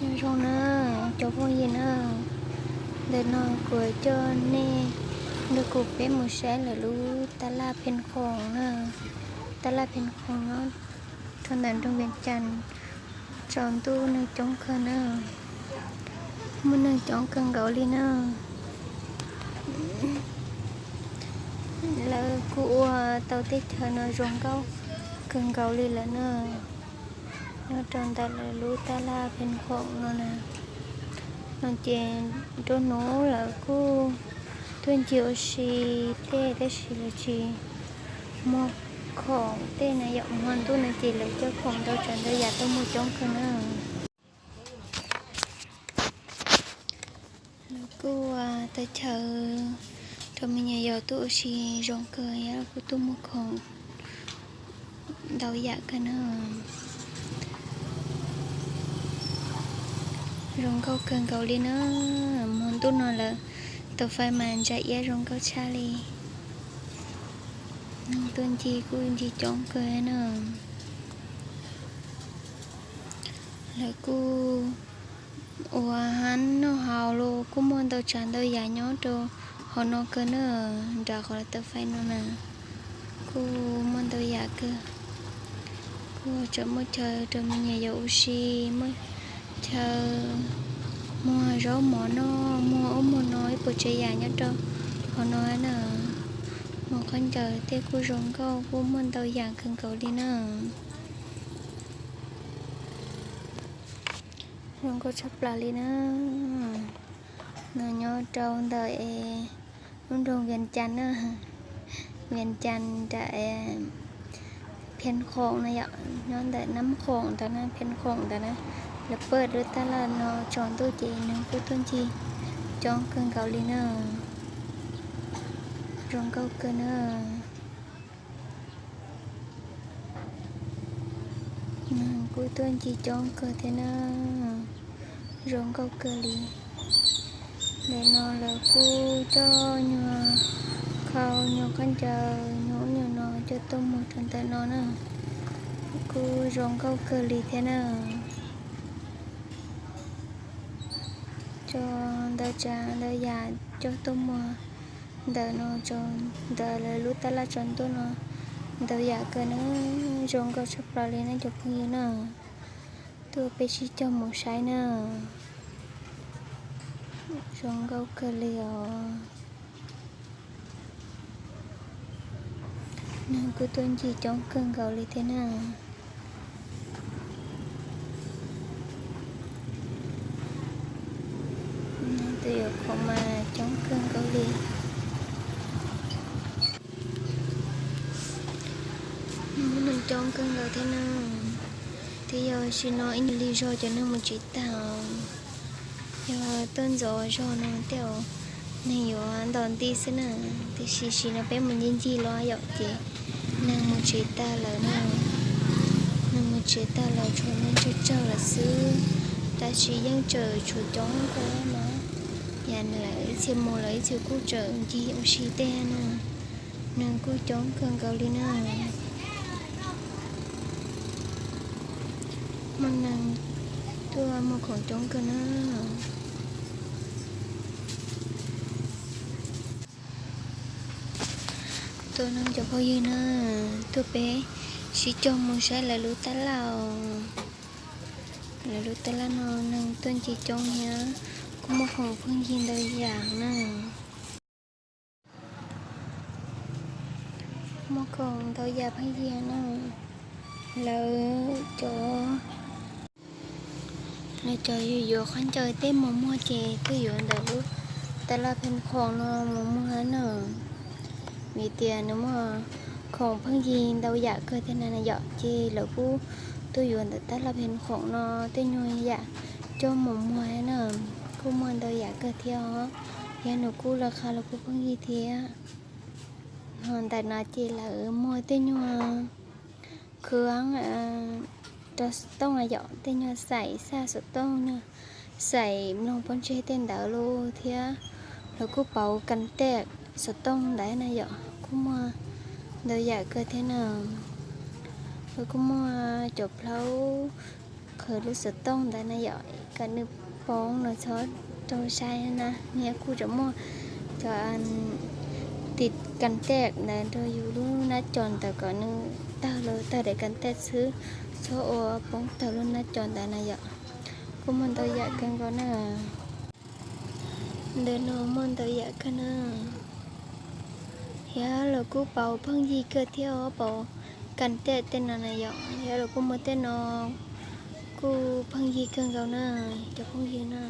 Nyob zoo na cov phooj ywg na, ntawm no kuv coj nej nrog kuv peb mus saib lawv lub tab laj pheej khoom na, tab laj pheej khoom nyob rau ntawm nroog Vias Cas, tsaus ntuj neeg coob kawg na, muaj neeg coob kawg nkaus li na. Lawv kuj ua tau tej chaw no zoo nkauj kawg nkaus li lawm na. Nyob rau ntawm lawv lub tab laj pheej khoom no na, no ces nruab hnub lawv kuj tuaj ncig ua si tej tab sis lawv tsis muag khoom tej na yom, hmo ntuj no ces lawv coj khoom ntau tsav ntau yam tuaj muag coob kawg na. Lawv kuj ua tau chaw rau me nyuam yaus tuaj ua si zoo kawg, yog kuj tuaj muag khoom ntau yam kawg na. Zoo nkauj kawg nkaus li na. Hmo ntuj no lawv tus fais mas ntsa iab zoo nkauj tshaj li. Neeg tuaj ncig kuj ncig coob kawg na. Lawv kuj ua hab noj haus los kuj muaj ntau tsav ntau yam nyob rau hauv no kawg na. Nram qhov lawv tus fais no na kuj muaj ntau yam kawg. Kuj tseem muaj chaw rau me nyuam yaus ua si, muaj chaw muag zaub mov noj, muag ub muag no ib puas tsav yam nyob rau hauv no na. Muag khaub ncaws tej kuj zoo nkauj, kuj muaj ntau yam kawg nkaus li na. Zoo nkauj tshaj plaws li na. No nyob rau ntawm lub nroog Vias Cas na, Vias Cas nram Phiaj Khoom no yom, nyob ntawm Nab Khoom ntawd na, Phiaj Khoom ntawd na. Lawv pab lub tab laj no tsaus ntuj ces neeg kuj tuaj ncig coob kawg nkaus li na. Zoo nkauj kawg na. Neeg kuj tuaj ncig coob kawg thiab na. Zoo nkauj kawg li. Ntawm no lawv kuj coj nyuag khau nyuag khaub ncaws nyuag ub nyuag no coj tuaj muag rau ntawm no na. Kuj zoo nkauj kawg li thiab na. Coj ntau tsav ntau yam coj tuaj muag ntawm no, ntawm lawv lub tab laj tsaus ntuj no ntau yam kawg na. Zoo nkauj tshaj plaws li na cov phooj ywg na. Tuaj peb sib cog mus saib na. Zoo nkauj kawg li os. Neeg kuj tuaj ncig coob kawg nkaus li thiab na. Neeg tuaj yuav khoom mas coob kawg nkaus li. Muaj neeg coob kawg nkaus thiab na. Twb yog sim no ib nyuag lig zog cov neeg mus tsev tag. Yog tuaj ntxov zog no tej zaum neeg yuav nto nti xwb na. Tiam sis sim no peb mus ncig ncig los yom ces neeg mus tsev tag lawm na. Neeg mus tsev tag lawm tshuav neeg tsawg tsawg lawm xwb. Tab sis yeej tseem tshuav coob kawg na. Yam lawv ib txhia mus lawv ib txhia kuj tseem ncig ua si tej na. Neeg kuj coob kawg nkaus li na. Muaj neeg tuaj muag khoom coob kawg na. Tuaj no cov phooj ywg na, tuaj peb sib cog mus saib lawv lub tab laj. Lawv lub tab laj no neeg tuaj ncig coob thiab, kuj muaj khoom pheej yig ntau yam na. Muaj khoom ntau yam pheej yig na. Lawv cov, lawv cov yuav yuav khaub ncaws tej mus muag ces tuaj yuav ntawm lub tab laj pheej khoom no mus muag na. Vim tias nws muaj khoom pheej yig ntau yam kawg thiab na yom, ces lawv kuj tuaj yuav ntawm tab laj pheej khoom no tej nyuag yam coj mus muag na. Kuj muaj ntau yam kawg thiab os, yog nws kuj laj qha los kuj pheej yig thiab. Ho ntawm no ces lawv muag tej nyuag khwv rau xov tooj yom, tej nyuag xaim xaj xov tooj, nyuag xaim mloog pob ntseg tej ntawd los thiab. Lawv kuj pauv kas tej xov tooj ntawd na yom, kuj muaj ntau yam kawg thiab na. Lawv kuj muaj cov plaub khaws lub xov tooj ntawd na yom, kom nws poob no txhob raug sai na. Nws kuj tseem muaj cov tiv kas tej ntawd rau yus lub nab co ntawd kom nws tawg los tawg daim kas tej xwb, txhob ua poob tawg lub nab co ntawd na yom. Kuj muaj ntau yam kawg nkaus na. Ntawm no muaj ntau yam kawg na. Yog los kuj pauv pheej yig kawg thiab, pauv kas tej tej no na yom. Yog los kuj muaj tej no kuj pheej yig kawg nkaus na, cov phooj ywg na.